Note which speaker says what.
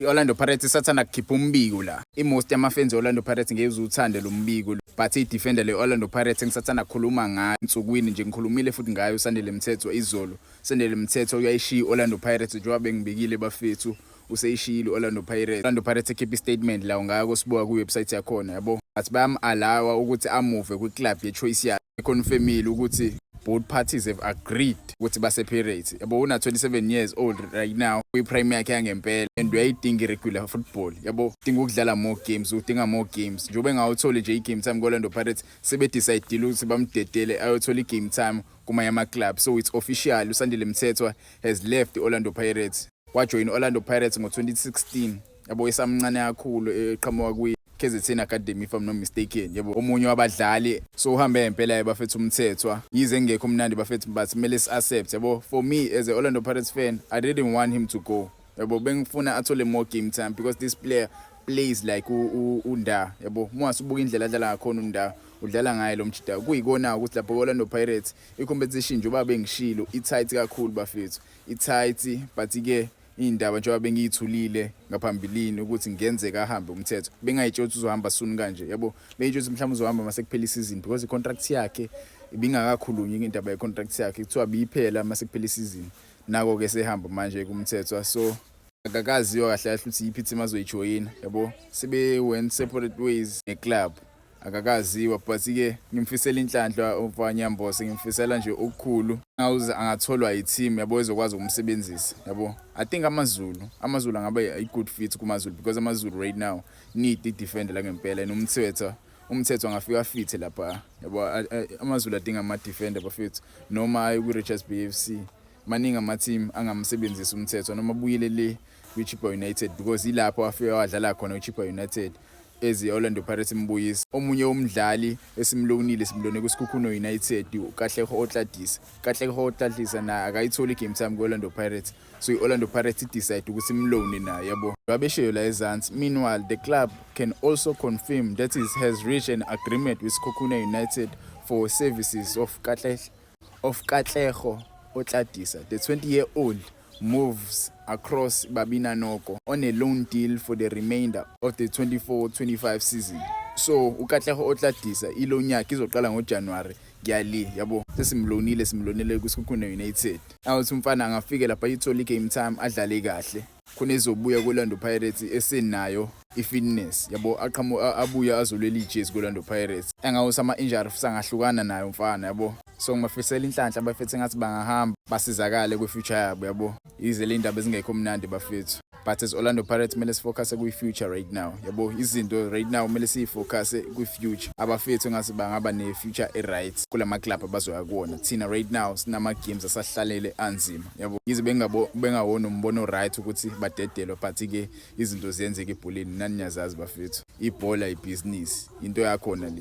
Speaker 1: I-Orlando Pirates isathanda kukhipha umbiko la. I-most yama-fans e-Orlando Pirates ngeke uze uthande lo mbiko, but i-defender le-Orlando Pirates engisathanda kukhuluma ngayo ensukwini nje, ngikhulumile futhi ngayo, uSandile Mthethwa izolo. Sandile Mthethwa uyayishiya i-Orlando Pirates njengoba bengibikile, bafethu, useyishiyile i-Orlando Pirates. Orlando Pirates ekhipha i-statement la, ungaya kosibuka kwi-website yakhona, yabo, but bayam-allowa ukuthi a-move kwi-club ye-choice yakhe. Confirmile ukuthi both parties have agreed ukuthi ba-separate, yabo. Una 27 years old right now, kwi-prime yakhe yangempela, and uyayidinga i-regular football, yabo, udinga ukudlala more games, udinga more games. Njengoba engawutholi nje i-game time ku-Orlando Pirates, sebe-decide ukuthi bamdedele ayothola i-game time kumanye ama-club. So it's official, uSandile Mthethwa has left i-Orlando Pirates. Wajoyina i-Orlando Pirates ngo-2016, yabo, esamncane kakhulu, eqhamuka kwi KZN Academy, if I'm not mistaken, yabo, omunye wabadlali. So uhambe ngempela, bafethu, uMthethwa. Yize engekho mnandi, bafethu, but kumele si-accept, yabo. For me as a Orlando Pirates fan, I didn't want him to go, yabo. Bengifuna athole more game time because this player plays like uNda, yabo. Uma ubuka indlela adlala ngakhona uNda, udlala ngaye lo mjida. Kuyikona ukuthi lapho Orlando Pirates i-competition, njengoba bengishilo, i-tight kakhulu, bafethu, i-tight. But ke indaba, njengoba bengiyithulile ngaphambilini ukuthi ngenzeka ahambe uMthethwa, bengayitshela ukuthi uzohamba soon kanje, yabo. Bengitshela ukuthi mhlawumbe uzohamba mase kuphela isizini because i-contract yakhe ibingakakhulunywa. Indaba ye-contract yakhe kuthiwa biyiphela mase kuphela isizini. Nako ke sehamba manje kuMthethwa, so akakaziwa kahle kahle ukuthi yiphi team azoyijoyina, yabo. Sebe went separate ways ne-club, akakaziwa. But ke ngimfisela inhlanhla umfanyambose, ngimfisela nje okukhulu, ngawuze angatholwa i-team, yabo, ezokwazi ukumsebenzisa, yabo. I think AmaZulu angaba i-good fit kumaZulu because AmaZulu right now need i-defender la ngempela, and uMthethwa angafika fit lapha, yabo. AmaZulu adinga ama-defender, bafethu, noma aye kwi-Richards Bay FC. Maningi ama-team angamsebenzisa uMthethwa, noma abuyele le kwi-Chippa United because ilapho afika wadlala khona kwi-Chippa United ezi Orlando Pirates imbuyisa. Omunye umdlali esimlonile, simlone kuSekhukhune United, uKatlego Otladisa. Katlego Otladisa naye akayitholi i-game time ku-Orlando Pirates, so i-Orlando Pirates i-decide ukuthi imlone naye, yabo. Babesheyo la ezansi: "Meanwhile, the club can also confirm that it has reached an agreement with Sekhukhune United for services of Katlego Otladisa. The 20-year-old moves across Babina Noko on a loan deal for the remainder of the 24-25 season." So uKatlego Otladisa, i-loan yakhe izoqala ngoJanuary kuyali, yabo. Sesimlonile, simlonile kuSekhukhune United. Awuthi umfana angafike lapha, ayithole i-game time, adlale kahle khona, ezobuya ku-Orlando Pirates esenayo i-fitness, yabo, aqhamu abuye azolwela ijezi ku-Orlando Pirates. Engawuthi ama-injury futhi angahlukana nayo umfana, yabo. So ngibafisela inhlanhla, bafethu, engathi bangahamba basizakale kwi-future yabo, yabo. Yize le ndaba ezingekho mnandi, bafethu, but as Orlando Pirates kumele sifocus kwi-future right now, yabo. Izinto right now kumele siyifocus kwi-future. Abafethu engathi bangaba ne-future e-right kulama club abazoya kuwona. Thina right now sinama games asahlalele anzima, yabo. Yize bengawona umbono right ukuthi badedelwe, but ke izinto ziyenzeka ebholeni, nani niyazazi, bafethu. Ibhola ibhizinisi, into yakhona le.